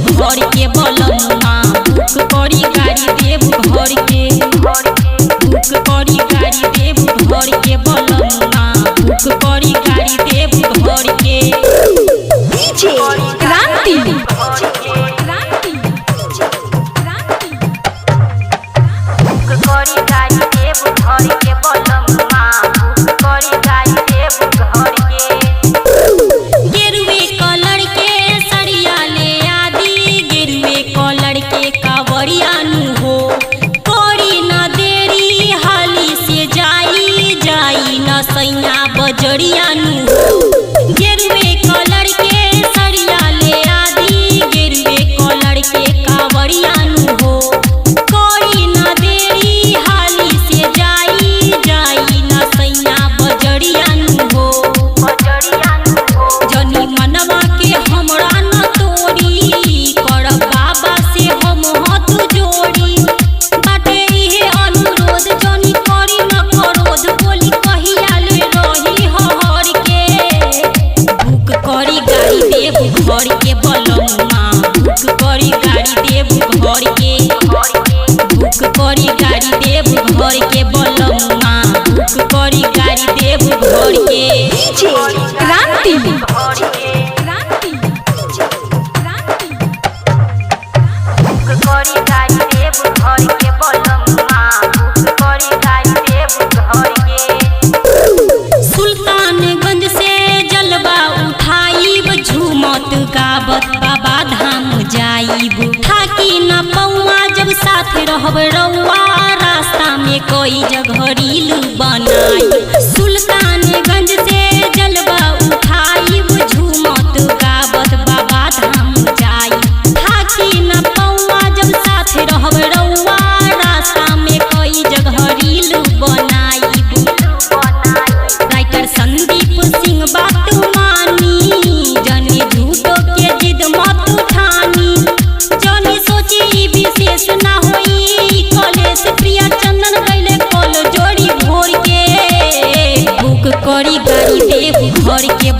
घर के बलमुआ, बुक करी गाड़ी देव घर के, बुक करी गाड़ी देव घर के बलमुआ, बुक करी गाड़ी देव घर के। डीजे क्रांति, क्रांति, क्रांति। बुक करी गाड़ी देव घर के बलमुआ, बुक करी गाड़ी देव घर के। गेरुए कलर के सड़िया ले आदि, गेरुए कलर के कावड़िया नु हो, करी न देरी हाली से जाई, जाई न सैया बजरिया नु हो। गेरुए कलर के सड़िया ले आदि, गेरुए कलर के कावड़िया नु हो, करी न देरी हाली से जाई, जाई न सैया बजरिया नु हो। बजरिया नु हो। जनी मनवा के हमरा न तोरी, करब बाबा से हम हाथ जोड़ी, बाटे इहे अनुरोध जनी करी न क्रोध, बोली कहिया ले रही हर के। बुक करी गाड़ी देव घर के बलमुआ, बुक करी गाड़ी देव घर के, बुक करी गाड़ी देव घर के बलमुआ, बुक करी गाड़ी देव घर के। डीजे क्रांति, क्रांति, क्रांति। बुक करी गाड़ी देव घर के बलमुआ, बुक करी गाड़ी देव घर के। सुल्तानगंज से जलवा उठाइब, झूमत गावत बाबा धाम जाइब, थाकी न पौआ जब साथ रहब रौआ, रास्ता में कई जगह रील बनाई। सुल्तानगंज से जलवा उठाइब, झूमत गावत बाबा धाम जाइब, थाकी न पौआ जब साथ रहब रौआ, रास्ता में कई जगह रील बनाइब। राइटर संदीप सिंह बात मानी, जनी झूठो के जिद मत ठानी, जनी सोची विशेष ना होई कॉलेज, प्रिया चंदन गईले कॉल जोड़ी भोर के। बुक करी गाड़ी देव घर के।